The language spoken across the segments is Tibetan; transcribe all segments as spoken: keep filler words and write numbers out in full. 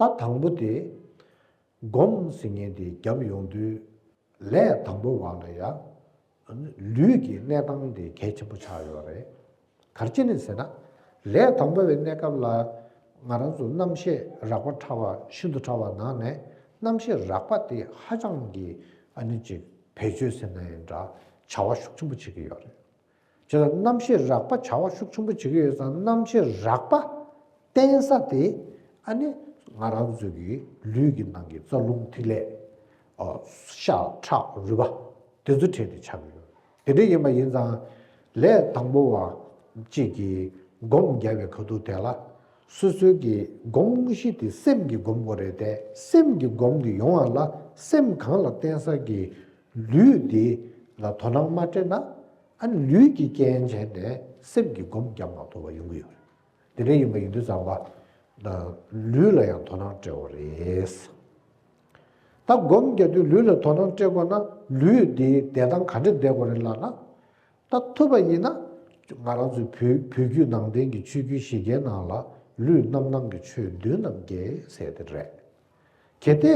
ད་དང་པོ་དེ་སྒོམ་ཟེར་མཁན་དེ་བརྒྱབ་ཡོང་དུས་ལས་དང་པོ་བ་ལ་ཡ་ལུས་ཀྱི་གནས་སྟངས་དེ་གལ་ཆེན་པོ་ཆགས་ཡོད་རེད། ག་རེ་བྱས་ནས་ཟེར་ན། ལས་དང་པོ་བའི་གནས་སྐབས་ལ་ང་རང་ཚོ་རྣམ་ཤེས་རགས་པ་ཕྲ་བ་ཤིན་ཏུ་ཕྲ་བ་ནང་ནས་རྣམ་ཤེས་རགས་པ་དེ་ཧ་ཅང་གི་ཨ་ནི་ཅིག་བེད་སྤྱོད་ཟེར་ན་ཡང་འདྲ་བྱ་བ་ཤུགས་ཆེན་པོ་བྱེད་ཀྱི་ཡོད་རེད། བྱས་ཙང་རྣམ་ཤེས་རགས་པ་བྱ་བ་ཤུགས་ཆེན་པོ་བྱེད་ཀྱི་ཡོད་ཙང་རྣམ་ཤེས་རགས་པ་བརྟེན་ས་དེ་ཨ་ནི་ང་རང་ཚོ་གི་ལུས་ཀྱི་ནང་གི་རྩ་རླུང་ཐིག་ལེ། ཨ། ཤ་ཁྲག་རུས་པ་དེ་ཚོ་གྲས་དེ་ཆགས་ཀྱི་ཡོད། དེ་འདྲ་ཡིན་པ་ཡིན་ཙང་ལས་དང་པོ་བ་གཅིག་གིས་སྒོམ་བརྒྱབ་པའི་ཁ་ཐུག་དེ་ལ་སོ་སོའི་གི་སྒོམ་གཞི་དེ་སེམས་ཀྱི་སྒོམ་དགོས་རེད་དེ། སེམས་ཀྱི་སྒོམ་དེ་ཡོང་བ་ལ་སེམས་གང་ལ་བརྟེན་ས་གི་ལུས་དེ་ལ་དོ་སྣང་མ་སྤྲད་ན། ཨ་ནི་ལུས་ཀྱི་རྐྱེན་བྱས་ནས་སེམས་ཀྱི་སྒོམ་བརྒྱབ་མ་ཐུབ་པ་ཡོང་གི་ཡོད་རེད། དེ་འདྲ་ཡིན་པ་ཡིན་དུས་ཙམ་པ། ལུས་ལ་ཡང་དོ་སྣང་སྤྲད་དགོས་རེད། ད་སྒོམ་རྒྱག་དུས་ལུས་ལ་དོ་སྣང་སྤྲད་དགོས་ན་ལུས་དེ་བསྡད་སྟངས་ག་འདྲ་བསྡད་དགོས་རེད་ལབ་ན། ད་ཐུབ་པ་ཡིན་ན་ང་རང་ཚོའི་བོད་བོད་བརྒྱུད་ནང་བསྟན་གྱི་ཆོས་བརྒྱུད་བཞི་གའི་ནང་ལ་ལུས་རྣམ་སྣང་གི་ཆོས་བདུན་རྣམས་རྒྱས་ཟེར་དེ་རེད། གལ་ཏེ་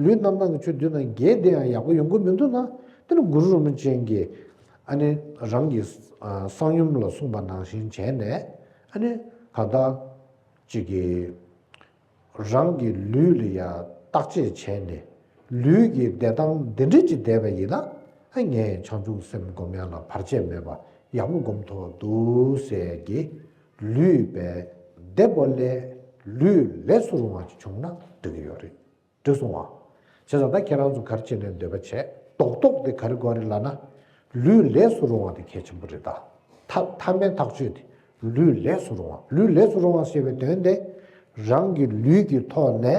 ལུས་རྣམ་སྣང་གི་ཆོས་བདུན་རྣམས་རྒྱས་དེ་ཡང་ཡག་པོ་ཡོང་གི་མི་འདུག་ན། དེ་ནི་གུ་རུ་རིན་པོ་ཆེ་གིས་ཨ་ནི་རང་གི་གསང་ཡུམ་ལ་གསུངས་པ་ནང་བཞིན་བྱས་ནས། ཨ་ནི་གང་ལྟར་ཅིག་གི་རང་གི་ལུས་ལ་ཡ་བརྟག་དཔྱད་བྱས་ནས་ལུས་ཀྱི་བསྡད་སྟངས་འདི་འདྲ་ཅིག་བསྡད་པ་ཡིན་ན། ཨ། ངས་བྱང་ཆུབ་སེམས་སྒོམ་ཡ་ལ་བར་ཆད་མེད་པ་ཡག་པོ་སྒོམ་ཐུབ་པ་འདུག་ཟེར་གྱི་ལུས་པའི་བདེ་པོ་ལས་ལུས་ལས་སུ་རུང་བ་ཅིག་བྱུང་ན་འགྲིག་གི་ཡོད་རེད། འགྲིག་སོང་བ། བྱས་ཙང་ད་ཁྱེད་རང་ཚོ་ག་རེ་བྱས་ནས་འདོད་པ་བྱས། རྡོག་རྡོག་དེ་ག་རེ་དགོས་རེད་ལབ་ན། ལུས་ལས་སུ་རུང་བ་དེ་གལ་ཆེན་པོ་རེད་ད། ཐ་མཐའ་མའི་ཐག་གཅོད་དེ་ལུས་ལས་སུ་རུང་བ། ལུས་ལས་སུ་རུང་བ་ཞེས་པའི་དོན་དེ། རང་གི་ལུས་ཀྱི་ཐོག་ནས་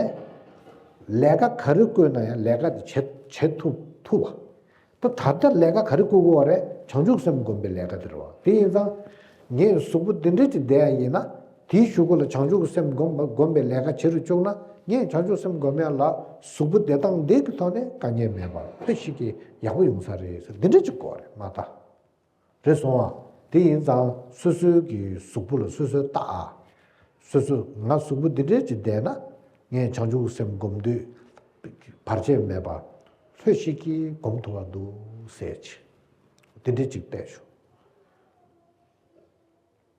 ལས་ཀ་ག་རེ་བསྐོས་ན་ཡང་ལས་ཀ་དེ་བྱེད་བྱེད་ཐུབ་ཐུབ་པ། ད་ད་ལྟ་ལས་ཀ་ག་རེ་བསྐོ་དགོས་པ་རེད། བྱང་ཆུབ་སེམས་སྒོམ་པའི་ལས་ཀ་དེ་རེད་བ། དེ་ཡིན་ཙང་ངས་གཟུགས་པོ་འདི་འདྲ་ཅིག་བསྡད་ཡ་ཡིན་ན། དེའི་གཞུག་གུ་ལ་བྱང་ཆུབ་ཀྱི་སེམས་སྒོམ་པ་སྒོམ་པའི་ལས་ཀ་བྱེད་རུ་བཅུག་ན། ངས་བྱང་ཆུབ་སེམས་སྒོམ་ཡ་ལ་གཟུགས་པོ་བདེ་སྟངས་འདི་གི་ཐོག་ནས་དཀའ་ངལ་མེད་པར་ལྷོད་ཤིག་གིས་ཡག་པོ་ཡོང་ས་རེད་ཟེར། འདི་འདྲ་ཅིག་དགོས་རེད་མ་གཏོགས། རེད་སོང་ཨ། དེ་ཡིན་ཙང་སོ་སོའི་གི་གཟུགས་པོ་ལ་སོ་སོས་བལྟ་ཨ། སོ་སོ་ང་གཟུགས་པོ་འདི་འདྲ་ཅིག་བསྡད་ན་ངས་བྱང་ཆུབ་སེམས་སྒོམ་དུས་བར་ཆད་མེད་པ་ལྷོད་ཤིག་གིས་སྒོམ་ཐུབ་པ་འདུག་ཟེར་ཅིག་འདི་འདྲ་ཅིག་བལྟས་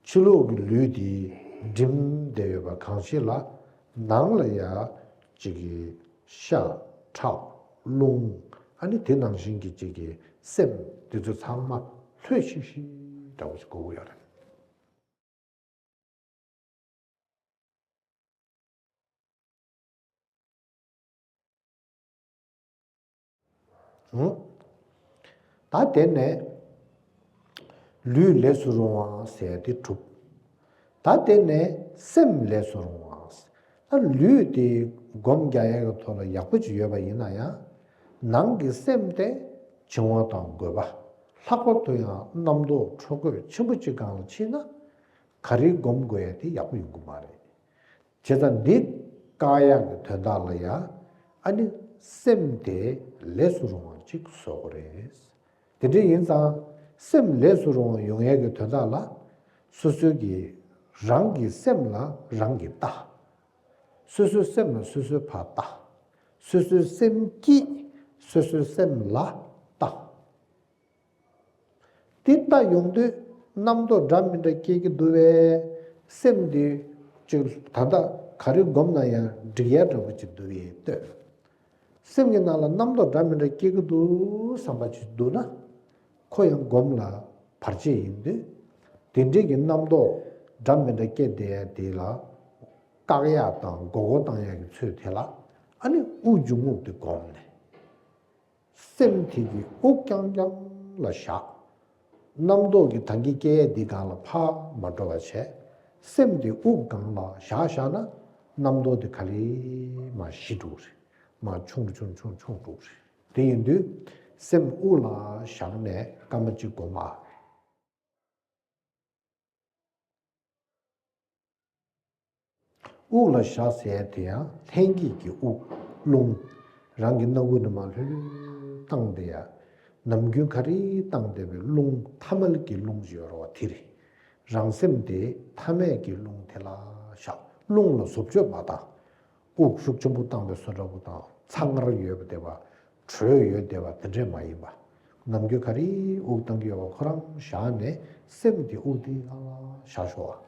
ཤོག་ཕྱི་ལོགས་ཀྱི་ལུས་འདི་སྒྲིམ་བསྡད་ཡོད་པ་གང་ཞིག་ལ། ནང་ལ་ཡ་གཅིག་གི་ཤ་ཁྲག་རླུང་། ཨ་ནི་དེ་ནང་བཞིན་གྱི་གཅིག་གི་སེམས་འདི་ཚོ་ཚང་མ་ལྷོད་ཤིག་ཤིག་འདྲ་བོ་ཞིག་དགོས་ཀྱི་ཡོད་རེད། ད་དེ་ནས་ལུས་ལས་སུ་རུང་བ་ཟེར་དེ་གྲུབ། ད་དེ་ནས་སེམས་ལས་སུ་རུང་བ། ད་ལུས་དེ་སྒོམ་རྒྱག་ཡག་གི་ཐོག་ལ་ཡག་པོ་ཅིག་ཡོད་པ་ཡིན་ན་ཡང་། ནང་གི་སེམས་དེ་བྱིང་བ་དང་རྒོད་པ། ལྷག་པར་དུ་ཡང་རྣམ་རྟོག་འཕྲོ་རྒོད་ཆེན་པོ་ཅིག་སྒང་ལ་ཕྱིན་ན། ག་རེ་སྒོམ་དགོས་ཡ་དེ་ཡག་པོ་ཡོང་གི་མ་རེད། བྱས་ཙང་འདི་བཀག་ཡག་གི་དོན་དག་ལ་ཡང་། ཨ་ནི་སེམས་དེ་ལས་སུ་རུང་བ་ཅིག་བཟོ་དགོས་རེད། དེ་འདྲ་ཡིན་ཙང་སེམས་ལས་སུ་རུང་བ་ཡོང་ཡག་གི་དོན་དག་ལ། སོ་སོའི་གི་རང་གི་སེམས་ལ་རང་གིས་བལྟ། སོ་སོའི་སེམས་ལ་སོ་སོས་ཕར་བལྟ། སོ་སོའི་སེམས་ཀྱིས་སོ་སོའི་སེམས་ལ་བལྟ། དེ་ལྟ་ཡོང་དུས་རྣམ་རྟོག་འདྲ་མི་འདྲ་སྐྱེ་གི་འདུག་བས། སེམས་འདི་ཅིག་ད་ལྟ་ག་རེ་སྒོམ་ན་ཡང་འགྲིག་ཡ་འདྲ་པོ་ཅིག་འདུག་བས་ལྟོས། སེམས་ཀྱི་ནང་ལ་རྣམ་རྟོག་འདྲ་མི་འདྲ་སྐྱེ་གི་འདུག་བསམ་པ་ཅིག་འདུག་ན། ཁོ་ཡང་སྒོམ་ལ་བར་ཆད་ཡིན་དུས། དེ་འདྲའི་གི་རྣམ་རྟོག་འདྲ་མི་འདྲ་སྐྱེ་བསྡད་ཡ་དེ་ལ་བཀག་ཡ་དང་མགོ་སྐོར་བཏང་ཡ་གི་ཚུལ་དེ་ལ། ཨ་ནི་དབུགས་འབྱུང་རྔུབ་དེ་སྒོམ་ནས། སེམས་དེ་གི་དབུགས་རྐྱང་རྐྱང་ལ་བཞག་རྣམ་རྟོག་གི་ད་གིན་སྐྱེ་ཡས་འདི་སྒང་ལ་ཕར་མ་འགྲོ་བ་བྱས། སེམས་དེ་དབུགས་སྒང་ལ་བཞག་བཞག་ན་རྣམ་རྟོག་དེ་ག་ལེ་མར་ཞི་འགྲོ་གི་རེད། མར་ཆུང་ཆུང་ཆུང་ཆུང་འགྲོ་གི་རེད། དེ་ཡིན་དུས་སེམས་དབུགས་ལ་བཞག་ནས་སྐར་མ་གཅིག་སྒོམ་ཨ། དབུགས་ལ་བཞག་ཟེར་ཡ་དེ་ཡང་ལྷན་སྐྱེས་ཀྱི་དབུགས་རླུང་། རང་གི་སྣ་ཁུག་ནས་མར་ལྷོད་ལྷོད་བཏང་བསྡད་ཡ། ནམ་རྒྱུན་ག་རེ་བཏང་བསྡད་པའི་རླུང་ཐ་མལ་གྱི་རླུང་ཞིག་ཡོད་རེད་བ། དེ་རེད། རང་སེམས་དེ་ཐ་མལ་གྱི་རླུང་དེ་ལ་བཞག་རླུང་ལ་བཟོ་བཅོས་མ་བཏང་། དབུགས་ཤུགས་ཆེན་པོ་བཏང་བའི་བཟོ་འདྲ་པོ་དང་། ཚ་ངར་ཡོད་པ་དེ་བ། དྲོད་ཡོད་དེ་བ། དེ་འདྲས་མ་ཡིན་པ། ནམ་རྒྱུན་ག་རེ་དབུགས་བཏང་གི་ཡོད་པ་ཁོ་རང་བཞག་ནས་སེམས་དེ་དབུགས་དེ་ལ་ལ་བཞག་ཤོག་ཨ།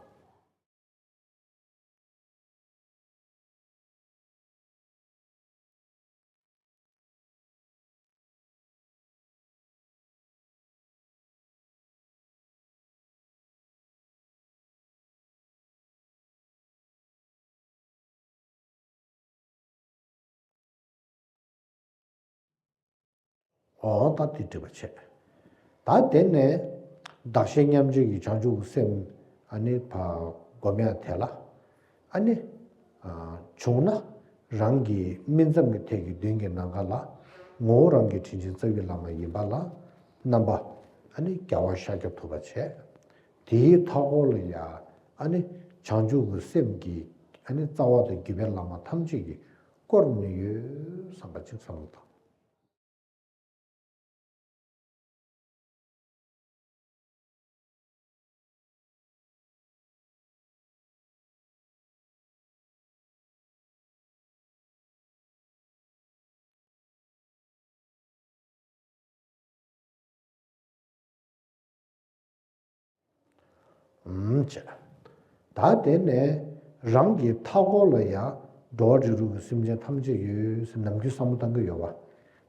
འོ་ད་དེ་འགྲིག་པ་བྱས། ད་དེ་ནས་བདག་གཞན་མཉམ་བརྗེ་གི་བྱང་ཆུབ་སེམས་ཨ་ནི་ཕར་སྒོམ་ཡ་དེ་ལ། ཨ་ནི། ཨ། བྱུང་ན་རང་གི་སྨིན་མཚམས་ཀྱི་ཐད་ཀྱི་མདུན་གྱི་ནམ་མཁའ་ལ་ངོ་བོ་རང་གི་དྲིན་ཅན་རྩ་བའི་བླ་མ་ཡིན་པ་ལ་རྣམ་པ་ཨ་ནི་རྒྱལ་བ་ཤཱཀྱ་ཐུབ་པ་བྱས། དེའི་མཐའ་འཁོར་ལ་ཡ་ཨ་ནི་བྱང་ཆུབ་ཀྱི་སེམས་ཀྱི་ཨ་ནི་རྩ་བ་དང་བརྒྱུད་པའི་བླ་མ་ཐམས་ཅད་ཀྱིས་བསྐོར་ནས་ཡོད་བསམ་པ་ཅིག་བསམ་བློ་བཏང་། ཨུམ་བྱས། ད་དེ་ནས་རང་གི་མཐའ་འཁོར་ལ་ཡང་འགྲོ་བ་རིགས་དྲུག་གི་སེམས་ཅན་ཐམས་ཅད་ཡོད་ཟེར་ནམ་རྒྱུན་བསམ་བློ་བཏང་གི་ཡོད་པ།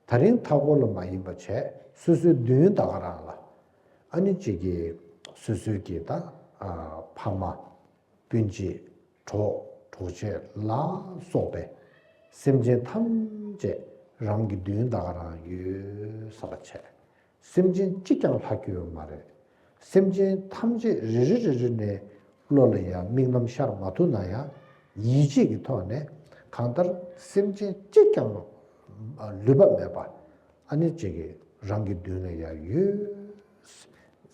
ད་རིང་མཐའ་འཁོར་ལ་མ་ཡིན་པ་བྱས་སོ་སོའི་མདུན་ད་ག་རང་ལ། ཨ་ནི་གཅིག་གིས་སོ་སོའི་གི་ད་ཨ་ཕ་མ། སྤུན་མཆེད། གྲོགས་གྲོགས་མཆེད་ལ་སོགས་པའི་སེམས་ཅན་ཐམས་ཅད་རང་གི་མདུན་ད་ག་རང་ཡོད་བསམ་པ་བྱས། སེམས་ཅན་གཅིག་ཀྱང་ལྷག་གི་ཡོད་མ་རེད། སེམས་ཅན་ཐམས་ཅད་རེ་རེ་རེ་རེ་ནས་བློ་ལ་ཡང་དམིགས་རྣམ་ཤར་མ་ཐུབ་ན་ཡང་ཡིད་ཆེས་ཀྱི་ཐོག་ནས་གང་ལྟར་སེམས་ཅན་གཅིག་ཀྱང་ལུས་པ་མེད་པ། ཨ་ནི་གཅིག་གིས་རང་གི་མདུན་ལ་ཡང་ཡོད།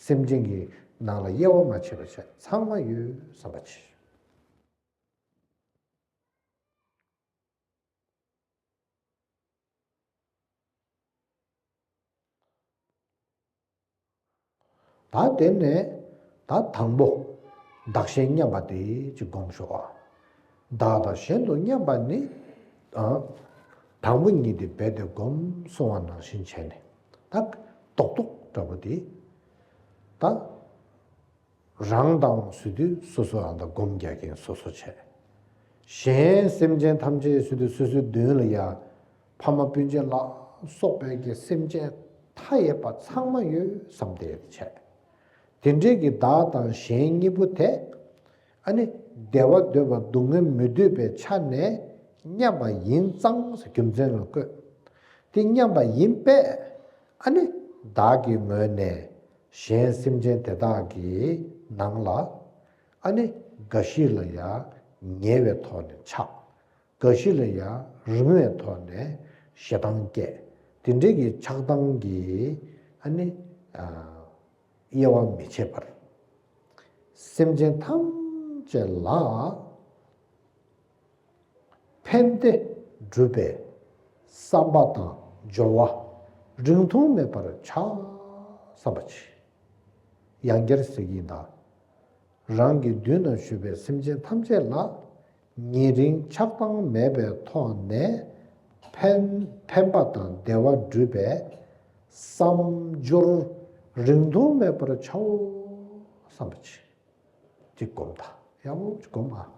སེམས་ཅན་གྱི་ནང་ལ་དབྱེ་བ་མ་ཕྱེ་བ་བྱས་ཚང་མ་ཡོད་བསམ་པ་བྱས། ད་དེ་ནས་ད་དང་པོ་བདག་གཞན་མཉམ་པ་དེ་ཅིག་སྒོམ་ཤོག་ཨ། བདག་དང་གཞན་དུ་མཉམ་པ་ནི། ཨ། དང་པོ་ཉིད་དེ་རྦད་དེ་སྒོམ་གསུང་བ་ནང་བཞིན་བྱས་ནས་ད་རྡོག་རྡོག་འདྲ་པོ་དེ་ད། རང་དང་ཟེར་དུས་སོ་སོ་རང་དང་སྒོམ་རྒྱག་མཁན་སོ་སོ་བྱས། གཞན་སེམས་ཅན་ཐམས་ཅད་ཟེར་དུས་སོ་སོའི་མདུན་ལ་ཡ་ཕ་མ་སྤུན་མཆེད་ལ་སོགས་པའི་གི་སེམས་ཅན་མཐའ་ཡས་པ་ཚང་མ་ཡོད་བསམ་སྟེ་བྱས། དེ་འདྲའི་གི་བདག་དང་གཞན་གཉིས་པོ་དེ་ཨ་ནི་བདེ་བ་འདོད་པ་སྡུག་བསྔལ་མི་འདོད་པའི་ཆ་ནས་མཉམ་པ་ཡིན་ཙང་ཟེར་རྒྱུ་མཚན་ལ་བཀོད། དེ་མཉམ་པ་ཡིན་པས་ཨ་ནི་བདག་གི་ངོས་ནས། གཞན་སེམས་ཅན་དེ་དག་གི་ནང་ལ་ཨ་ནི་འགའ་ཞིག་ལ་ཡང་ཉེ་བའི་ཐོག་ནས་ཆགས། འགའ་ཞིག་ལ་ཡང་རིང་བའི་ཐོག་ནས་ཞེ་སྡང་སྐྱེ། དེ་འདྲའི་གི་ཆགས་སྡང་གི་ཨ་ནི་ཨ་དབྱེ་བ་མི་ཕྱེད་པར་སེམས་ཅན་ཐམས་ཅད་ལ། ཕན་བདེ་སྒྲུབ་པའི་བསམ་པ་དང་སྦྱོར་བ་རིང་ཐུང་མེད་པར་བྱ་བསམ་པ་བྱེད། ཡང་བསྐྱར་ཟེར་གྱི་ཡིན་ད། རང་གི་མདུན་ན་བཞུགས་པའི་སེམས་ཅན་ཐམས་ཅད་ལ་ཉེ་རིང་ཆགས་སྡང་མེད་པའི་ཐོག་ནས་ཕན་ཕན་པ་དང་བདེ་བ་སྒྲུབ་པའི་བསམ་སྦྱོར་རིང་ཐུང་མེད་པར་བྱའོ་བསམ་པ་བྱེད། ཅིག་སྒོམ་ད། ཡག་པོ་ཅིག་སྒོམ་ཨ།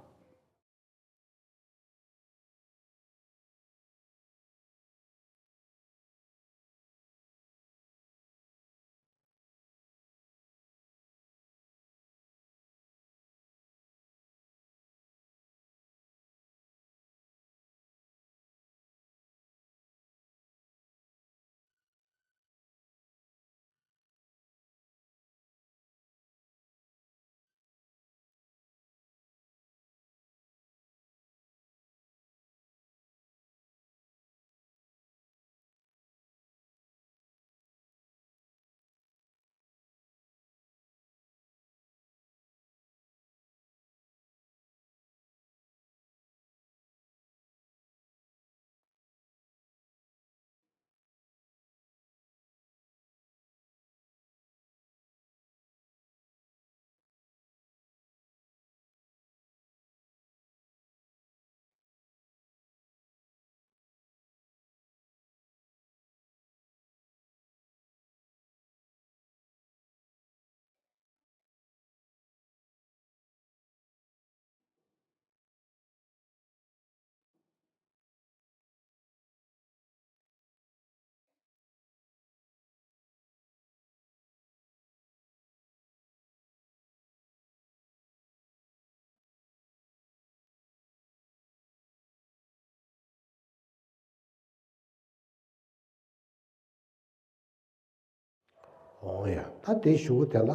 འོང་ཡ། ད་དེ་ཞུ་བོ་དེ་ལ།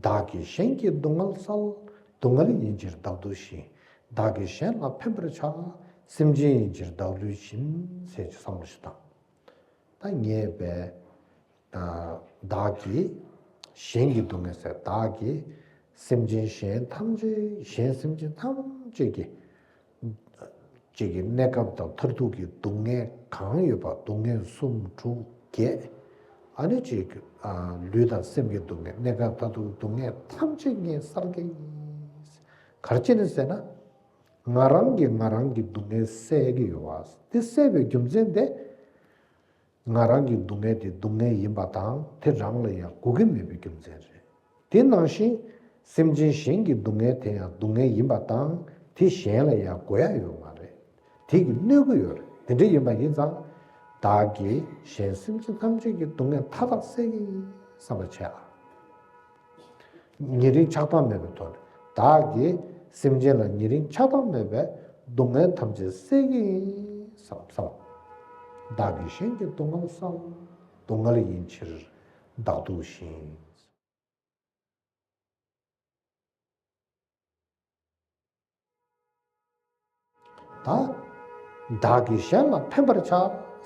བདག་གིས་གཞན་གྱི་སྡུག་བསྔལ་བསལ། སྡུག་བསྔལ་ཡིན་ཕྱིར་བདག་སྡུག་བཞིན། བདག་གིས་གཞན་ལ་ཕན་པར་བྱ། སེམས་ཅན་ཡིན་ཕྱིར་བདག་སྡུག་བཞིན། ཟེར་གྱི་བསམ་བློ་ཞིག་བཏང་། ད་ངས་བས། བདག་གིས་གཞན་གྱི་སྡུག་བསྔལ་བསལ། བདག་གིས་སེམས་ཅན་གཞན་ཐམས་ཅད་གཞན་སེམས་ཅན་ཐམས་ཅད་ཀྱི་ཅིག་གི་གནས་སྐབས་དང་མཐར་ཐུག་གི་སྡུག་བསྔལ་གང་ཡོད་པ་སྡུག་བསྔལ་གསུམ་དྲུག་བརྒྱད། ཨ་ནི་ཅིག་ལུས་དང་སེམས་ཀྱི་སྡུག་བསྔལ། གནས་སྐབས་མཐར་ཐུག་གི་སྡུག་བསྔལ་ཐམས་ཅད་ངས་བསལ་གྱི་ཡིན། ག་རེ་བྱས་ནས་ཟེར་ན། ང་རང་གིས་ང་རང་གི་སྡུག་བསྔལ་བསལ་གྱི་ཡོད་པ། དེ་བསལ་བའི་རྒྱུ་མཚན་དེ། ང་རང་གི་སྡུག་བསྔལ་དེ་སྡུག་བསྔལ་ཡིན་པ་དང་དེ་རང་ལ་ཡང་དགོས་ཀྱི་མེད་པའི་རྒྱུ་མཚན་རེད། དེ་ནང་བཞིན་སེམས་ཅན་གཞན་གྱི་སྡུག་བསྔལ་དེ་ཡང་སྡུག་བསྔལ་ཡིན་པ་དང་དེ་གཞན་ལ་ཡང་དགོས་ཡ་ཡོད་མ་རེད། དེ་གིས་གནོད་ཀྱི་ཡོད་རེད། དེ་འདྲ་ཡིན་པ་ཡིན་ཙང་། བདག་གིས་གཞན་སེམས་ཅན་ཐམས་ཅད་ཀྱི་སྡུག་བསྔལ་མཐའ་དག་བསལ་གྱི་ཡིན་བསམ་པ་བྱས་ཨ། ཉེ་རིང་ཆགས་སྡང་མེད་པའི་ཐོག་ནས། བདག་གིས་སེམས་ཅན་ལ་ཉེ་རིང་ཆགས་སྡང་མེད་པའི་སྡུག་བསྔལ་ཐམས་ཅད་བསལ་གྱི་ཡིན་བསམ་བསམ། བདག་གིས་གཞན་གྱི་སྡུག་བསྔལ་བསལ། སྡུག་བསྔལ་ཡིན་ཕྱིར་བདག་སྡུག་བཞིན། ད། བདག་གིས་གཞན་ལ་ཕན་པར་བྱ།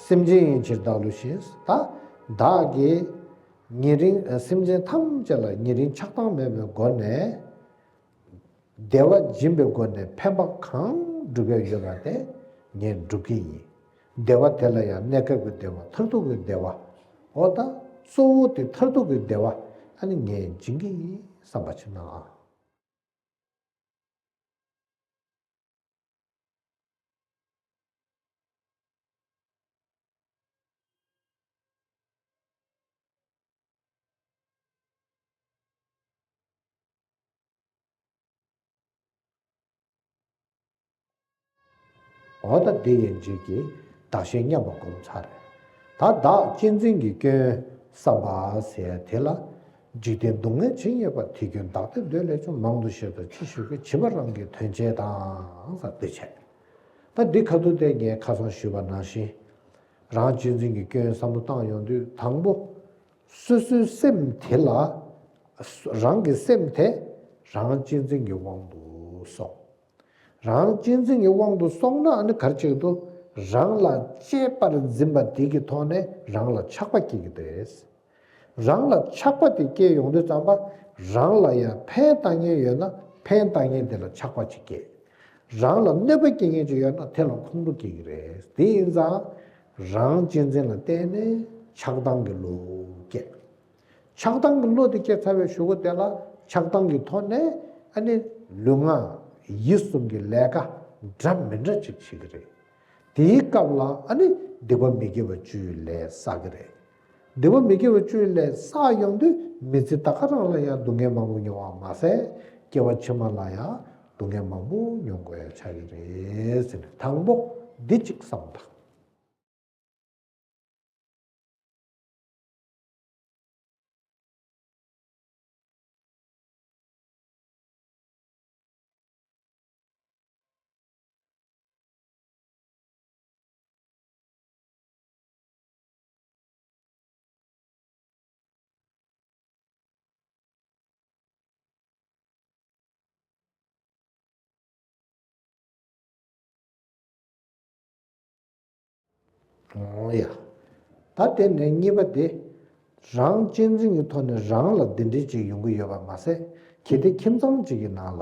སེམས་ཅན་ཡིན་ཕྱིར་བདག་སྡུག་བཞིན། ད། བདག་གིས་ཉེ་རིང་སེམས་ཅན་ཐམས་ཅད་ལ་ཉེ་རིང་ཆགས་སྡང་མེད་པའི་སྒོ་ནས། བདེ་བ་སྦྱིན་པའི་སྒོ་ནས་ཕན་པ་གང་སྒྲུབ་ཡ་ཡོད་པ་དེ་ངས་སྒྲུབ་ཀྱི་ཡིན། བདེ་བ་དེ་ལ་ཡང་གནས་སྐབས་ཀྱི་བདེ་བ། མཐར་ཐུག་གི་བདེ་བ། འོ་ད་གཙོ་བོ་དེ་མཐར་ཐུག་གི་བདེ་བ་ཨ་ནི་ངས་སྦྱིན་གྱི་ཡིན་བསམ་པ་ཞིག་གནང་ཨ། འོ་ད་འདི་ཡན་ཆད་ཀྱིས་བདག་གཞན་མཉམ་པ་སྒོམ་ཚར་རེད། ད་བདག་གཅེས་འཛིན་གྱི་སྐྱོན་བསམ་པ་ཟེར་དེ་ལ། འཇིག་རྟེན་སྡུག་བསྔལ་ཇི་སྙེད་པ། དེ་ཀུན་བདག་བསྟོད་འདོད་ལས་བྱུང་། མང་དུ་བཤད་དང་ཅི་ཞུ་གི། བྱིས་པ་རང་གི་དོན་བྱེད་དང་ཟེར་འདི་བྱས། ད་འདི་ཁ་ཐུག་དེ་ངས་ཁ་སང་ཞུས་པ་ནང་བཞིན། རང་གཅེས་འཛིན་གྱི་སྐྱོན་བསམ་བློ་བཏང་ཡོང་དུས་དང་པོ། སོ་སོའི་སེམས་དེ་ལ། རང་གི་སེམས་དེ་རང་གཅེས་འཛིན་གྱི་དབང་དུ་སོང་། རང་གཅེས་འཛིན་གྱི་དབང་དུ་སོང་ན་ཨ་ནི་ག་རེ་བྱེད་ཀྱི་འདུག་རང་ལ་གཅེས་པར་འཛིན་པ་དེ་གི་ཐོག་ནས་རང་ལ་ཆགས་པ་སྐྱེ་གི་འདུག་རང་ལ་ཆགས་པ་དེ་སྐྱེ་ཡོང་དུས་ཙམ་པ། རང་ལ་ཡང་ཕན་བཏགས་མཁན་ཡོད་ན་ཕན་བཏགས་མཁན་དེ་ལ་ཆགས་པ་ཅིག་སྐྱེ། རང་ལ་གནོད་པ་སྐྱེལ་མཁན་ཅིག་ཡོད་ན་དེ་ལ་ཁོང་ཁྲོ་སྐྱེ་གི་རེད། དེ་ཡིན་ཙང་། རང་གཅེས་འཛིན་ལ་བརྟེན་ནས་ཆགས་སྡང་གི་བློ་སྐྱེ། ཆགས་སྡང་གི་བློ་དེ་སྐྱེ་ཚར་བའི་གཞུག་གུ་དེ་ལ་ཆགས་སྡང་གི་ཐོག་ནས་ཨ་ནི་ལུས་ངག་ཡིད་གསུམ་གྱི་ལས་ཀ་འདྲ་མི་འདྲ་ཅིག་བྱེད་ཀྱི་རེད། དེའི་སྐབས་ལ་ཨ་ནི་སྡིག་པ་མི་དགེ་བ་བཅུའི་ལས་བསགས་ཀྱི་རེད། སྡིག་པ་མི་དགེ་བ་བཅུའི་ལས་བསགས་ཡོང་དུས་མི་ཚེ་ད་ག་རང་ལ་ཡང་སྡུག་བསྔལ་མང་པོ་མྱོང་བ་མ་ཟད། སྐྱེ་བ་ཕྱི་མ་ལ་ཡང་སྡུག་བསྔལ་མང་པོ་མྱོང་དགོས་ཡ་ཆགས་ཀྱི་རེད་ཟེར་ནས་དང་པོ་འདི་གཅིག་བསམ་བློ་བཏང་། འོ་ཡ། ད་དེ་ནས་གཉིས་པ་དེ། རང་གཅེས་འཛིན་གྱི་ཐོག་ནས་རང་ལ་འདི་འདྲའི་ཅིག་ཡོང་གི་ཡོད་པ་མ་ཟད། གལ་ཏེ་ཁྱིམ་ཚང་གཅིག་གི་ནང་ལ་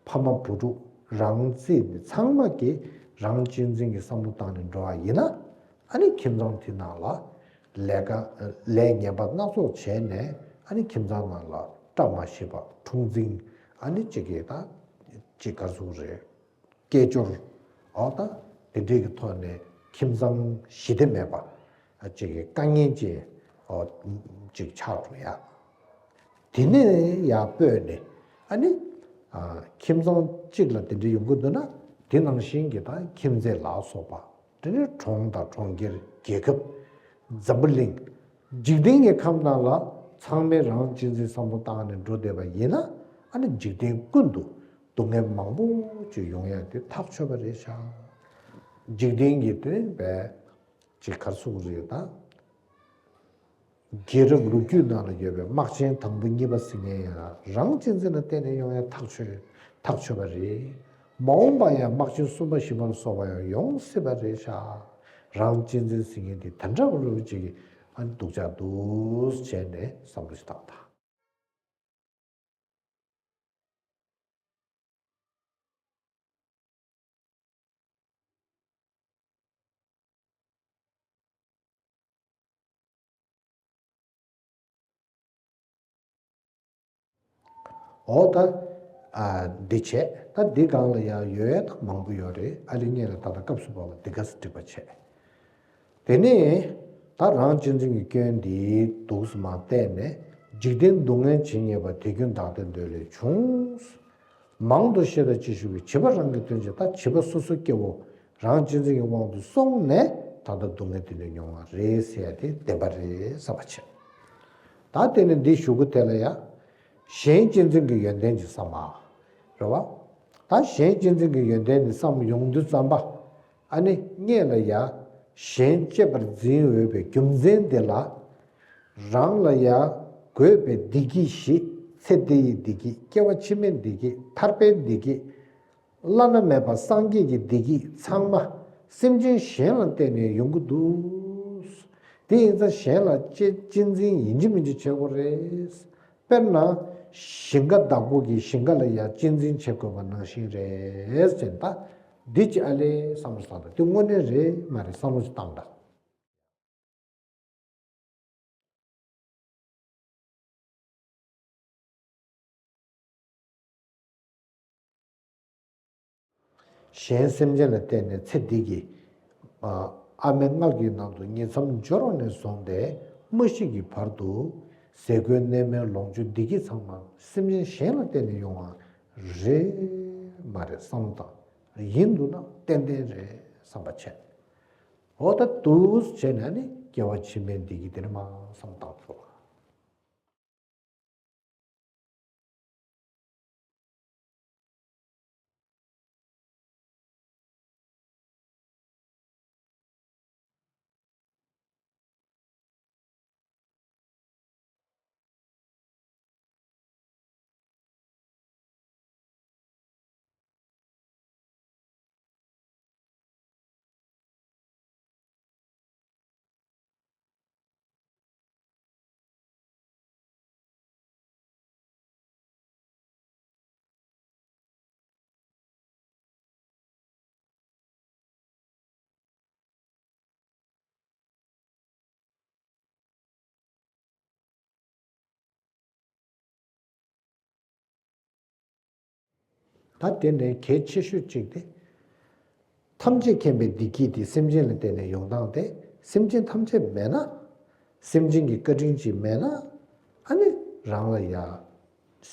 ཕ་མ་བུ་ཕྲུག་རང་བརྩིས་ནས་ཚང་མ་གིས་རང་གཅེས་འཛིན་གྱི་བསམ་བློ་བཏང་ནས་འགྲོ་བ་ཡིན་ན། ཨ་ནི་ཁྱིམ་ཚང་དེ་ནང་ལ་ལས་ཀ་ལས་ངན་པ་སྣ་ཚོགས་བྱས་ནས་ཨ་ནི་ཁྱིམ་ཚང་ནང་ལ་བཀྲ་མ་ཤིས་པ་འཁྲུག་འཛིང་ཨ་ནི་གཅིག་གིས་ད་གཅིག་ག་ཟུག་རེད། སྐད་ཅོར། འོ་ད། དེ་འདྲའི་གི་ཐོག་ནས་ཁྱིམ་ཚང་ཞི་བདེ་མེད་པ། ཅིག་གི་དཀའ་ངལ་ཅིག་འོ། ཅིག་ཆགས་འགྲོ་ཡ། དེ་ནས་ཡར་སྤོས་ནས་ཨ་ནི། ཁྱིམ་ཚང་གཅིག་ལ་དེ་འདྲ་ཡོང་གི་འདུག་ན་དེ་ནང་བཞིན་གྱི་ད་ཁྱིམ་མཚེས་ལ་སོགས་པ། དེ་ནས་གྲོང་དང་གྲོང་ཁྱེར་རྒྱལ་ཁབ། འཛམ་བུ་གླིང་། འཇིག་རྟེན་གྱི་ཁམས་ནང་ལ་ཚང་མས་རང་གཅེས་འཛིན་བསམ་བློ་བཏང་ནས་འགྲོ་བསྡད་པ་ཡིན་ན་ཨ་ནི་འཇིག་རྟེན་ཀུན་ཏུ་སྡུག་བསྔལ་མང་པོ་ཅིག་ཡོང་ཡ་དེ་ཐག་ཆོད་པ་རེད་ཤག་འཇིག་རྟེན་གྱི་དེ་བས་ཅིག་ག་རེ་ཟེར་དགོས་རེད་ད། རྒྱལ་རབས་ལོ་རྒྱུས་ནང་ལ་ཡོད་པའི་དམག་ཆེན་དང་པོ་གཉིས་པ་ཟེར་མཁན་ཡང་རང་གཅེས་འཛིན་ལ་བརྟེན་ནས་ཡོང་ཡ་ཐག་ཆོད་ཐག་ཆོད་པ་རེད། མ་འོངས་པ་ཡང་དམག་ཆེན་གསུམ་པ་བཞི་པ་ལ་སོགས་པ་ཡང་ཡོང་སྲིད་པ་རེད་ཤག་རང་གཅེས་འཛིན་ཟེར་མཁན་དེ་དེ་འདྲ་བ་རུ་ཅིག་གི་ཨ་ནི་སྡུག་ཅག་འདུག་བྱས་ནས་བསམ་བློ་ཞིག་བཏང་དང་། འོ་ད། ཨ། འདི་བྱས། ད་འདི་སྒང་ལ་ཡང་ཡོད་ཡ་ད་མང་པོ་ཡོད་རེད། ཨ་ལི་སྔོན་ལ་ད་ལྟ་སྐབས་སུ་བབ་པ་འདི་ག་ས་འགྲིག་པ་བྱས། དེ་ནས་ད་རང་གཅེས་འཛིན་གྱི་སྐྱོན་འདི་འདུག་སེ་མར་བལྟས་ནས། འཇིག་རྟེན་སྡུག་བསྔལ་ཇི་སྙེད་པ། དེ་ཀུན་བདག་ལྟའི་འདོད་ལས་བྱུང་། མང་དུ་བཤད་དང་ཅི་ཞིག་པའི། བྱིས་པ་རང་གི་དོན་བྱེད། ད་བྱིས་པ་སོ་སོ་སྐྱེ་བོ་རང་གཅེས་འཛིན་གྱི་དབང་དུ་སོང་ནས་ད་ལྟ་སྡུག་བསྔལ་དེ་འདྲ་མྱོང་བ་རེད་ཟེར་ཡ་དེ་བདེན་པ་རེད་བསམ་པ་བྱས། ད་དེ་ནས་འདི་གཞུག་གུ་དེ་ལ་ཡ། གཞན་གཅེས་འཛིན་གྱི་ཡོན་ཏན་གྱི་བསམ་པ། རེད་བ། ད་གཞན་གཅེས་འཛིན་གྱི་ཡོན་ཏན་འདི་བསམ་ཡོང་དུས་ཙམ་པ། ཨ་ནི་སྔོན་ལ་ཡ། གཞན་གཅེས་པར་འཛིན་འོས་པའི་རྒྱུ་མཚན་དེ་ལ། རང་ལ་ཡ། དགོས་པའི་བདེ་སྐྱིད་བཞི། ཚེ་འདི་ཡི་བདེ་སྐྱིད། སྐྱེ་བ་ཕྱི་མའི་བདེ་སྐྱིད། ཐར་པའི་བདེ་སྐྱིད། བླ་ན་མེད་པ་སངས་རྒྱས་ཀྱི་བདེ་སྐྱིད་ཚང་མ་སེམས་ཅན་གཞན་ལ་བརྟེན་ནས་ཡོང་གི་འདུག་དེ་ཡིན་ཙང་གཞན་ལ་གཅེས་གཅེས་འཛིན་ཡིན་གཅིག་མིན་གཅིག་བྱེད་དགོས་རེད། དཔེར་ན། ཞིང་ཁ་བདག་པོ་གིས་ཞིང་ཁ་ལ་ཡ་གཅེས་འཛིན་བྱེད་དགོས་པ་ནང་བཞིན་རེད་ཟེར། ད་འདི་ཅི་ཨ་ལས་བསམ་བློ་བཏང་དང་། དེ་དངོས་གནས་རེད་མ་རེད་བསམ་བློ་ཅིག་བཏང་དང་། གཞན་སེམས་ཅན་ལ་བརྟེན་ནས་ཚེ་འདི་གི། ཨ། ཨ་མའི་མངལ་གྱི་ནང་དུ་ཉིང་མཚམས་སྦྱོར་བ་ནས་བཟུང་སྟེ་མ་ཤི་གི་བར་དུ་ཟས་གོས་གནས་མལ་ལོངས་སྤྱོད་བདེ་སྐྱིད་ཚང་མ་སེམས་ཅན་གཞན་ལ་བརྟེན་ནས་ཡོང་བ་རེད་མ་རེད་བསམ་བློ་བཏང་། ཡིན་འདུག་ན་ཏན་ཏན་རེད་བསམ་པ་བྱས། འོ་ད་འདུག་བྱས་ནས་ནི་སྐྱེ་བ་ཕྱི་མའི་བདེ་སྐྱིད་དེ་ནི་མ་བསམ་བློ་བཏང་ཐུབ། ད་དེ་ནས་གལ་ཆེ་ཤོས་གཅིག་དེ། ཐམས་ཅད་མཁྱེན་པའི་བདེ་སྐྱིད་དེ་སེམས་ཅན་ལ་བརྟེན་ནས་ཡོང་སྟངས་དེ། སེམས་ཅན་ཐམས་ཅད་མེད་ན། སེམས་ཅན་གྱི་བཀའ་དྲིན་ཅིག་མེད་ན། ཨ་ནི་རང་ལ་ཡ།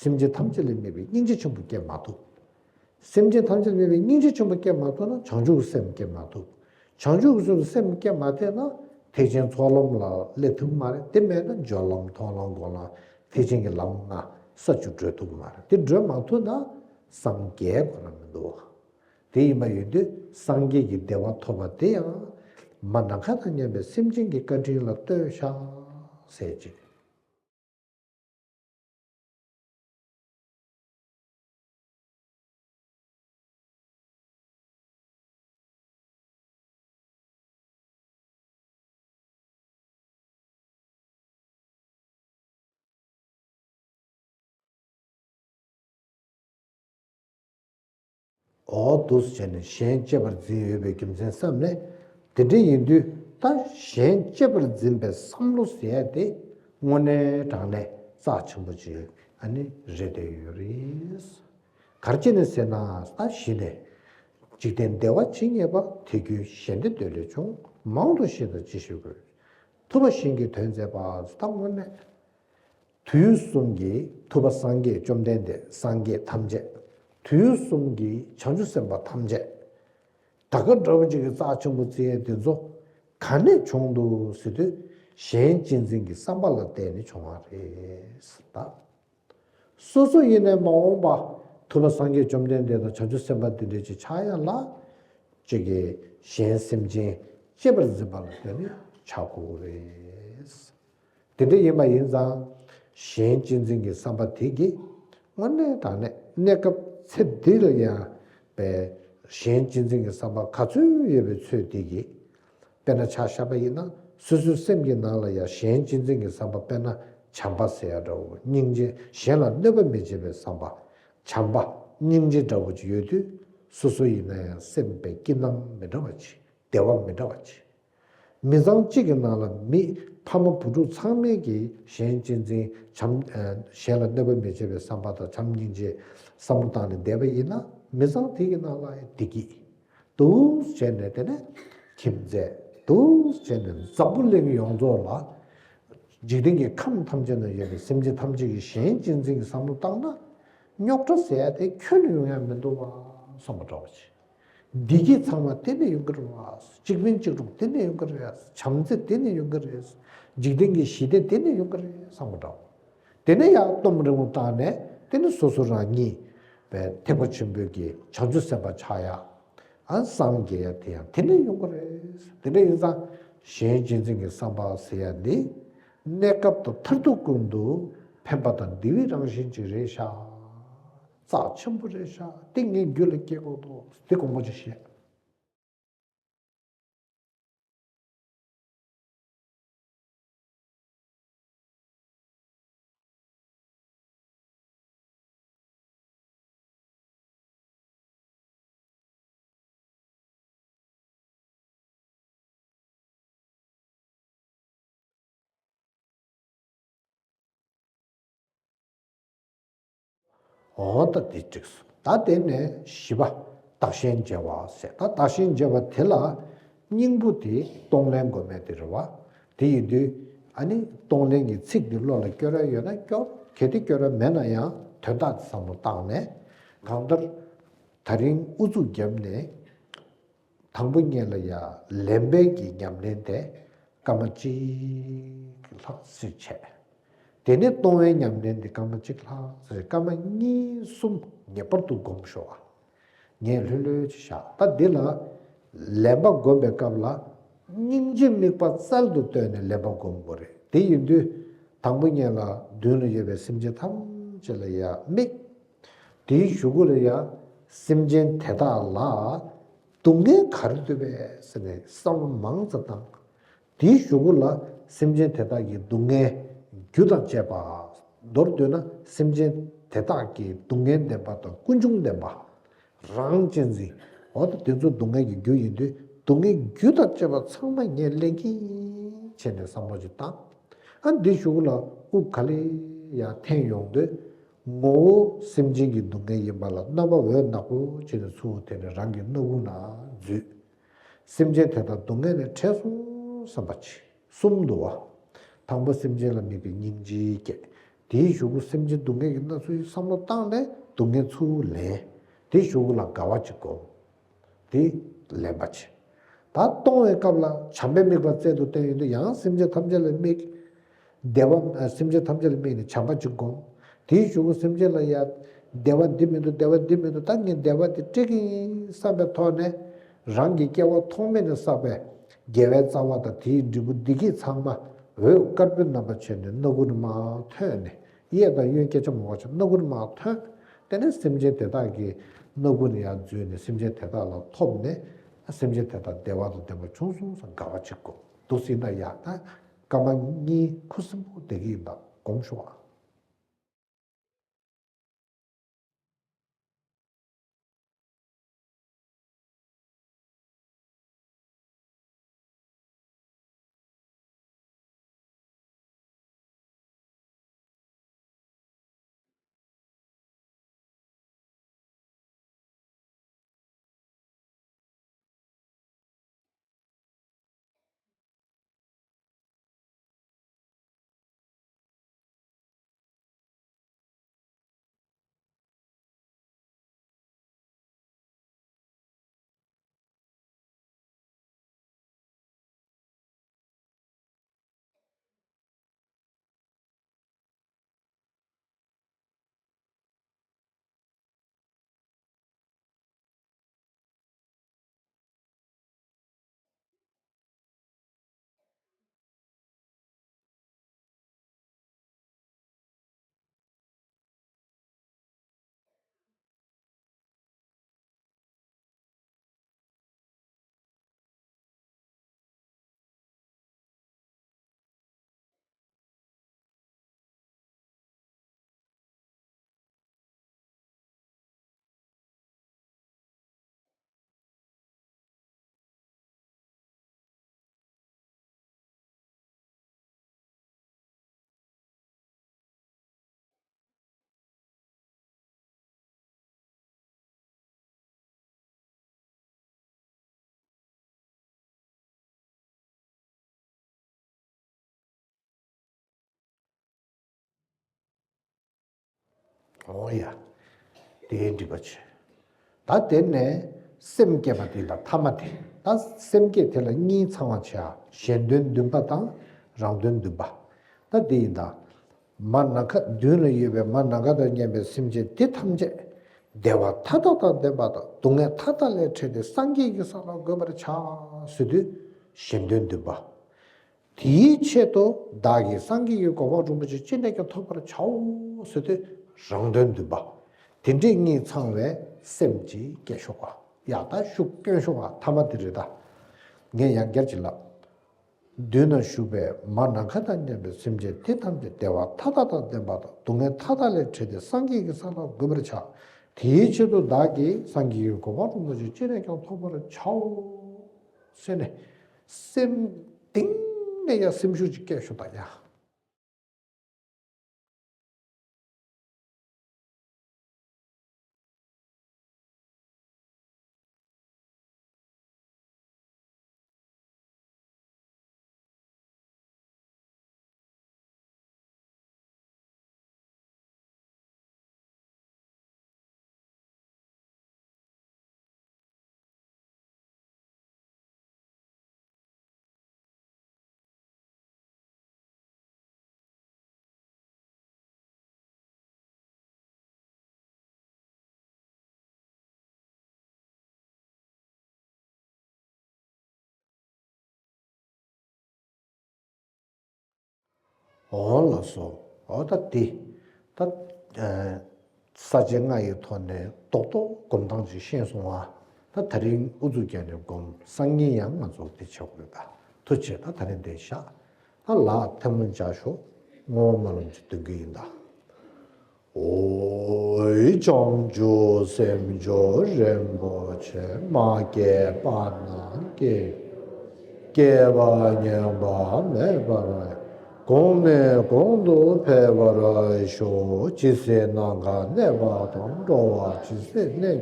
སེམས་ཅན་ཐམས་ཅད་ལས་མེད་པའི་སྙིང་རྗེ་ཆེན་པོ་སྐྱེ་མ་ཐུབ། སེམས་ཅན་ཐམས་ཅད་ལས་མེད་པའི་སྙིང་རྗེ་ཆེན་པོ་སྐྱེ་མ་ཐུབ་ན་བྱང་ཆུབ་ཀྱི་སེམས་སྐྱེ་མ་ཐུབ། བྱང་ཆུབ་ཀྱི་སེམས་སྐྱེ་མ་ཐུབ་ན་ཐེག་ཆེན་ཚོགས་ལམ་ལ་སླེབས་ཐུབ་མ་རེད། དེ་མེད་ན་སྦྱོར་ལམ་མཐོང་ལམ་སྒོམ་ལམ་ཐེག་ཆེན་གྱི་ལམ་ལྔ་ས་བཅུ་བགྲོད་ཐུབ་མ་རེད། དེ་བགྲོད་མ་ཐུབ་ན་སངས་རྒྱས་ཁོ་ན་མི་འདུག་དེ་ཡིན་པ་ཡིན་དུས་སངས་རྒྱས་ཀྱི་བདེ་བ་ཐོབ་པ་དེ་ཡང་མ་ནམ་མཁའ་དང་མཉམ་པའི་སེམས་ཅན་གྱི་བཀའ་དྲིན་ལ་ལྟོས་ཤག་ཟེར་ཅིག་འོ་འདུག་སེ་བྱས་ནས་གཞན་གཅེས་པར་འཛིན་འོས་པའི་རྒྱུ་མཚན་བསམ་ནས། དེ་འདྲ་ཡིན་དུས་ད་གཞན་གཅེས་པར་འཛིན་པའི་བསམ་བློ་ཟེར་ཡ་དེ་དངོས་གནས་དྲང་གནས་རྩ་ཆེན་པོ་ཅིག་ཨ་ནི་རེད་བསྡད་ཡོད་རེད། ག་རེ་བྱས་ནས་ཟེར་ན་ད་གཞི་ནས། འཇིག་རྟེན་བདེ་བ་ཇི་སྙེད་པ། དེ་ཀུན་གཞན་བདེ་འདོད་ལས་བྱུང་། མང་དུ་བཤད་དང་ཅི་ཞིག་དགོས། ཐུབ་པ་གཞན་གྱི་དོན་མཛད་པ། ད་དངོས་གནས། དུས་གསུམ་གྱི་ཐུབ་པ་སངས་རྒྱས་བཅོམ་ལྡན་འདས་སངས་རྒྱས་ཐམས་ཅད། དུས་གསུམ་གྱི་བྱང་ཆུབ་སེམས་དཔའ་ཐམས་ཅད། ད་ག་འདྲ་བོ་ཅིག་གི་རྩ་ཆེན་པོ་བརྩི་ཡས་དེ་ཚོ་ག་ནས་བྱུང་འདུག་ཟེར་དུས། གཞན་གཅེས་འཛིན་གྱི་བསམ་པ་ལ་བརྟེན་ནས་བྱུང་བ་རེད་ད། སོ་སོ་ཡིན་ནའི་མ་འོངས་པ་ཐུབ་པ་སངས་རྒྱས་བཅོམ་ལྡན་འདས་དང་བྱང་ཆུབ་སེམས་དཔའ་འདི་འདྲ་ཅིག་ཆགས་ཡ་ལ། ཅིག་གིས་གཞན་སེམས་ཅན་གཅེས་པར་འཛིན་པ་ལ་བརྟེན་ནས་ཆགས་དགོས་རེད། དེ་འདྲ་ཡིན་པ་ཡིན་ཙང་། གཞན་གཅེས་འཛིན་གྱི་བསམ་པ་དེ་གིས་དངོས་གནས་དྲང་གནས་གནས་སྐབས་ཚེ་འདི་ལ་ཡང་པའི་གཞན་གཅེས་འཛིན་གྱི་བསམ་པ་ག་ཚོད་ཡོད་པའི་ཚོད་དེ་གིས། དཔེར་ན་ཆ་བཞག་པ་ཡིན་ན། སོ་སོའི་སེམས་ཀྱི་ནང་ལ་ཡང་གཞན་གཅེས་འཛིན་གྱི་བསམ་པ། དཔེར་ན་བྱམས་པ་ཟེར་ཡ་འདྲ་བོ། སྙིང་རྗེ། གཞན་ལ་གནོད་པ་མི་བྱེད་པའི་བསམ་པ། བྱམས་པ། སྙིང་རྗེ་འདྲ་བོ་ཅིག་ཡོད་དུས། སོ་སོ་ཡིན་ན་ཡང་སེམས་པའི་སྐྱིད་སྣང་མི་འདྲ་བ་ཅིག་བདེ་བ་མི་འདྲ་བ་ཅིག་མི་ཚང་གཅིག་གི་ནང་ལ་མི་ཕ་མ་བུ་ཕྲུག་ཚང་མས་ཀྱི་གཞན་གཅེས་འཛིན། བྱམས། ཨ། གཞན་ལ་གནོད་པ་མི་བྱེད་པའི་བསམ་པ་དང་། བྱམས་སྙིང་རྗེ་བསམ་བློ་བཏང་ནས་བསྡད་པ་ཡིན་ན། མི་ཚང་དེ་གི་ནང་ལ་བདེ་སྐྱིད། འདུག་བྱས་ནས། དེ་ནས་ཁྱིམ་མཚེས། འདུག་བྱས་ནས་འཛམ་བུ་གླིང་ཡོངས་རྫོགས་ལ། འཇིག་རྟེན་གྱི་ཁམས་ཐམས་ཅད་ན་ཡོད་པའི་སེམས་ཅན་ཐམས་ཅད་ཀྱི་གཞན་གཅེས་འཛིན་གྱི་བསམ་བློ་བཏང་ན། རྙོག་དྲ་ཟེར་ཡ་དེ་ཁྱོན་ནས་ཡོང་ཡ་མི་འདུག་བ་བསམ་པ་འདྲ་བ་ཞིག་བདེ་སྐྱིད་ཚང་མ་དེ་ནས་ཡོང་གི་རེད་བ། གཅིག་ཕན་གཅིག་གྲོགས་དེ་ནས་ཡོང་གི་རེད། བྱམས་བརྩེ་དེ་ནས་ཡོང་གི་རེད། འཇིག་རྟེན་གྱི་ཞི་བདེ་དེ་ནས་ཡོང་གི་རེད་བསམ་པ་འདྲ་བ། དེ་ནས་ཡང་གཏོང་རིང་པོ་བཏང་ནས། དེ་ནས་སོ་སོ་རང་ཉིད་པའི་ཐེག་པ་ཆེན་པོའི་གི་བྱང་ཆུབ་སེམས་དཔའ་ཆགས་ཡ། ཨ། སངས་རྒྱས་ཡ་དེ་ཡང་དེ་ནས་ཡོང་གི་རེད། དེ་འདྲ་ཡིན་ཙང་། གཞན་གཅེས་འཛིན་གྱི་བསམ་པ་ཟེར་ཡ་འདི། གནས་སྐབས་དང་མཐར་ཐུག་ཀུན་ཏུ་ཕན་པ་དང་བདེ་བའི་རང་བཞིན་ཅིག་རེད་ཤག་རྩ་ཆེན་པོ་རེད་ཤག་དེ་ངའི་རྒྱུད་ལ་སྐྱེ་དགོས་འདུག་དེ་དགོངས་པ་ཅིག་བཞེས། འོ་ད་དེ་འགྲིག་སོང་། ད་དེ་ནས་བཞི་པ། བདག་གཞན་བརྗེ་བ་ཟེར། ད་བདག་གཞན་བརྗེ་བ་དེ་ལ་སྙིང་པོ་དེ་གཏོང་ལེན་དགོས་མེད་དེ་རེད་བ། དེ་ཡིན་དུས། ཨ་ནི་གཏོང་ལེན་གྱི་ཚིག་འདི་བློ་ལ་སྐྱོར་ཡ་ཡོད་ན་སྐྱོར། གལ་ཏེ་སྐྱོར་ཡ་མེད་ན་ཡང་དོན་དག་དེ་བསམ་བློ་བཏང་ནས། གང་ལྟར་ད་རིང་ཨུ་ཚུགས་བརྒྱབ་ནས། དང་པོ་ཉིད་ལ་ཡ་ལེན་པའི་གི་ཉམས་ལེན་དེ་སྐར་མ་གཅིག་ལྷག་ཙམ་བྱས། དེ་ནས་གཏོང་བའི་ཉམས་ལེན་དེ་སྐར་མ་གཅིག་ལྷག་ཙམ། སྐར་མ་གཉིས་གསུམ་ངེས་པར་དུ་སྒོམ་ཤོག་ཨ། ངས་ལྷོད་ལྷོད་ཅིག་བཞག་ད་འདི་ལ་ལེན་པ་སྒོམ་པའི་སྐབས་ལ། སྙིང་རྗེ་དམིགས་པ་རྩལ་དུ་བཏོན་ནས་ལེན་པ་སྒོམ་དགོས་རེད། དེ་ཡིན་དུས། དང་པོ་ཉིད་ལ་མདུན་ལ་ཡོད་པའི་སེམས་ཅན་ཐམས་ཅད་ལ་ཡ་དམིགས། དེའི་གཞུག་གུ་ལ་ཡ། སེམས་ཅན་དེ་དག་ལ་སྡུག་བསྔལ་ག་རེ་འདུག་པས་ཟེར་ནས་བསམ་བློ་མང་ཙམ་བཏང་། དེའི་གཞུག་གུ་ལ་སེམས་ཅན་དེ་དག་གི་སྡུག་བསྔལ་རྒྱུ་དང་བཅས་པ། མདོར་བསྡུས་ན་སེམས་ཅན་དེ་དག་གི་སྡུག་བསྔལ་བདེན་པ་དང་ཀུན་འབྱུང་བདེན་པ། རང་གཅེས་འཛིན། འོ་ད་དེ་ཚོ་སྡུག་བསྔལ་གྱི་རྒྱུ་ཡིན་དུས། སྡུག་བསྔལ་རྒྱུ་དང་བཅས་པ་ཚང་མ་ངས་ལེན་གྱི་ཡིན་བྱས་ནས་བསམ་བློ་ཅིག་བཏང་། ཨ། འདི་གཞུག་གུ་ལ་དབུགས་ག་ལེ་ཡར་འཐེན་ཡོང་དུས། ངོ་བོ་སེམས་ཅན་གྱི་སྡུག་བསྔལ་ཡིན་པ་ལ་རྣམ་པ་འོད་ནག་པོ་བྱས་ནས་ཚུར་དེ་ནས་རང་གི་སྣ་ཁུག་ནང་འཛུལ། སེམས་ཅན་དེ་དག་སྡུག་བསྔལ་ནས་བྲལ་སོང་བསམ་པ་ཅིག་གསུམ་འདུག་བ། དང་པོ་སེམས་ཅན་ལ་དམིགས་པའི་སྙིང་རྗེ་སྐྱེ། དེའི་གཞུག་གུ་སེམས་ཅན་སྡུག་བསྔལ་གྱི་སྣ་ཚོགས་ཀྱི་བསམ་བློ་བཏང་ནས་སྡུག་བསྔལ་ཚུར་ལེན། དེའི་གཞུག་གུ་ལ་དགའ་བ་ཅིག་སྒོམ། དེ་ལེན་པ་བྱེད། ད་གཏོང་བའི་སྐབས་ལ་བྱམས་པའི་དམིགས་པ་རྩལ་དུ་བཏོན་ཡོང་དུས། ཡང་སེམས་ཅན་ཐམས་ཅད་ལ་དམིགས། བདེ་བ། ཨ། སེམས་ཅན་ཐམས་ཅད་ལ་དམིགས་ནས་བྱམས་པ་ཅིག་སྒོམ། དེའི་གཞུག་གུ་སེམས་ཅན་ལ་ཡ། བདེ་བ་འདི་མི་འདུག་བདེ་བ་འདི་མི་འདུག་ད་ངས་བདེ་བ་འདི་སྤྲད་ཀྱི་ཡིན་བསམ་པའི་ཐོག་ནས། རང་གི་སྐྱེ་བ་ཐོག་མེད་ནས་བསགས་པའི་དགེ་བའི་རྩ་བ་དང་། དེའི་འབྲས་བུ་བདེ་སྐྱིད་ཚང་མ་འོད་དཀར་པོའི་རྣམ་པ་བྱས་ནས་སྣ་ཁུག་ནས་མར་ཐོན་ནས། གཡས་དང་གཡོན་སྐད་ཆ་མ་གོ་ཆ་སྣ་ཁུག་ནས་མར་ཐོན། དེ་ནས་སེམས་ཅན་དེ་དག་གི་སྣ་ཁུག་ནས་ཡར་འཛུལ་ནས་སེམས་ཅན་དེ་དག་ལ་ཐོབ་ནས། སེམས་ཅན་དེ་དག་བདེ་བ་དང་ལྡན་པ་བྱུང་སོང་བསམ་དགའ་བ་ཅིག་སྒོམ། འདུག་སེ་ན་ཡ། ད་སྐར་མ་གཉིས་ཁུ་སིམ་པོ་བསྡད་ཀྱི་ཡིན་པ་སྒོམ་ཤོག་ཨ། འོ་ཡ། དེའི་འགྲིག་པ་བྱེད། ད་དེ་ནས་སེམས་བསྐྱེད་པ་དེ་ལ་ཐ་མ་དེ། ད་སེམས་བསྐྱེད་དེ་ལ་གཉིས་ཚང་བ་བྱ། གཞན་དོན་འདུན་པ་དང་རང་དོན་འདུན་པ། ད་དེ་ཡིན་ད། མ་ནམ་མཁའ། མདུན་ལ་ཡོད་པའི་མ་ནམ་མཁའ་དང་མཉམ་པའི་སེམས་ཅན་དེ་ཐམས་ཅད་བདེ་བ་མཐའ་དག་དང་ལྡན་པ་དང་སྡུག་བསྔལ་མཐའ་དག་ལས་བྲལ་ཏེ་སངས་རྒྱས་ཀྱི་ས་ལ་འགོད་པར་བྱ་ཟེར་དུས་གཞན་དོན་འདུན་པ། དེའི་ཆེད་དུ་བདག་གིས་སངས་རྒྱས་ཀྱི་གོ་འཕང་རིན་པོ་ཆེ་ཅི་ནས་ཀྱང་ཐོབ་པར་བྱའོ་ཟེར་དུས་རང་དོན་འདུན་པ། དེ་འདྲའི་གཉིས་ཚང་བའི་སེམས་ཅིག་སྐྱེ་ཤོག་པ། ཡ། ད་ཤུགས་སྐྱོན་ཤོག་པ། ཐ་མ་དེ་རེད་ད། ངས་ཡང་བསྐྱར་ཅིག་ལབ། མདུན་ན་བཞུགས་པའི་མ་ནམ་མཁའ་དང་མཉམ་པའི་སེམས་ཅན་དེ་ཐམས་ཅད་བདེ་བ་མཐའ་དག་དང་ལྡན་པ་དང་སྡུག་བསྔལ་མཐའ་དག་ལས་བྲལ་ཏེ་སངས་རྒྱས་ཀྱི་ས་ལ་འགོད་པར་བྱ། དེའི་ཆེད་དུ་བདག་གིས་སངས་རྒྱས་ཀྱི་གོ་འཕང་རིན་པོ་ཆེ་ཅི་ནས་ཀྱང་ཐོབ་པར་བྱའོ་ཟེར་ནས། སེམས་གཏིང་ནས་ཡ་སེམས་ཤུགས་ཅིག་སྐྱེ་ཤོག་ད་ཡ། འོ་ལགས་སོ། འོ་ད་དེ། ད་ཨ་ས་བཅད་ལྔ་ཡི་ཐོག་ནས་རྡོག་རྡོག་སྒོམ་སྟངས་ཅིག་ཤེས་སོང་བ། ད་དེ་རིང་ཨུ་ཚུགས་བརྒྱབ་ནས་སྒོམ། སང་ཉིན་ཡང་ང་ཚོ་དེ་བྱེད་དགོས་ད། ཐུགས་རྗེ་ཆེ། ད་དེ་རིང་འདིར་བཞག། ད་ལག་ཐལ་མོ་སྦྱར་ཤོག། བསྔོ་བ་སྨོན་ལམ་ཅིག་འདོན་གྱི་ཡིན་ད། ཨོ། བྱང་ཆུབ་སེམས་མཆོག་རིན་པོ་ཆེ། མ་སྐྱེས་པ་རྣམས་སྐྱེ། སྐྱེས་པ་ཉམས་པ་མེད་པར། གོང་ནས་གོང་དུ་འཕེལ་བར་ཤོག། ཇི་སྲིད་ནམ་མཁའ་གནས་པ་དང་། འགྲོ་བ་ཇི་སྲིད་གནས།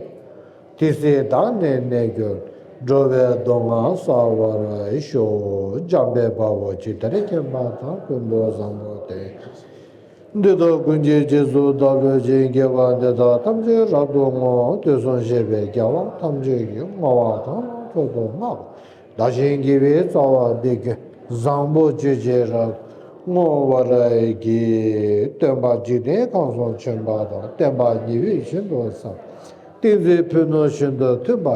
དེ་སྲིད་བདག་ནི་གནས་གྱུར། འགྲོ་བའི་སྡུག་བསྔལ་བསལ་བར་ཤོག། འཇམ་དཔལ་དཔའ་བོས་ཇི་ལྟར་མཁྱེན་པ་དང་། ཀུན་ཏུ་བཟང་པོ་དེ། འདི་དག་ཀུན་གྱི་རྗེས་སུ་བདག་སློབ་ཅིང་། དགེ་བ་འདི་དག་ཐམས་ཅད་རབ་ཏུ་བསྔོ། དུས་གསུམ་གཤེགས་པའི་རྒྱལ་བ་ཐམས་ཅད་ཀྱིས། བསྔོ་བ་དང་མཆོག་ཏུ་བསྔགས་པ། བདག་གཞན་དགེ་བའི་རྩ་བ་འདི་ཀུན། བཟང་པོ་སྤྱོད་ཕྱིར་རབ་བསྔོ་བར་བགྱི། སྟོན་པ་འཇིག་རྟེན་ཁམས་སུ་བྱོན་པ་དང་། བསྟན་པ་ཉི་འོད་བཞིན་དུ་གསལ། ཏིང་འཛིན་ཕུན་སུམ་ཚོགས་པ།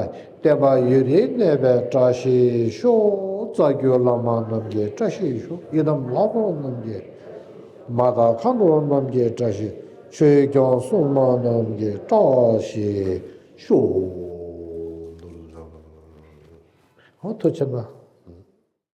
བསྟན་པ་ཡུན་རིང་གནས་པའི་བཀྲ་ཤིས་ཤོག། རྩ་བརྒྱུད་བླ་མ་རྣམས་ཀྱི་བཀྲ་ཤིས་ཤོག། ཡི་དམ་ལྷ་ཚོགས་རྣམས་ཀྱི། མ་དང་མཁའ་འགྲོ་རྣམས་ཀྱི་བཀྲ་ཤིས། ཆོས་སྐྱོང་སྲུང་མ་རྣམས་ཀྱི་བཀྲ་ཤིས་ཤོག། ཧོ། ཐུགས་རྗེ་ཆེ་གནང་།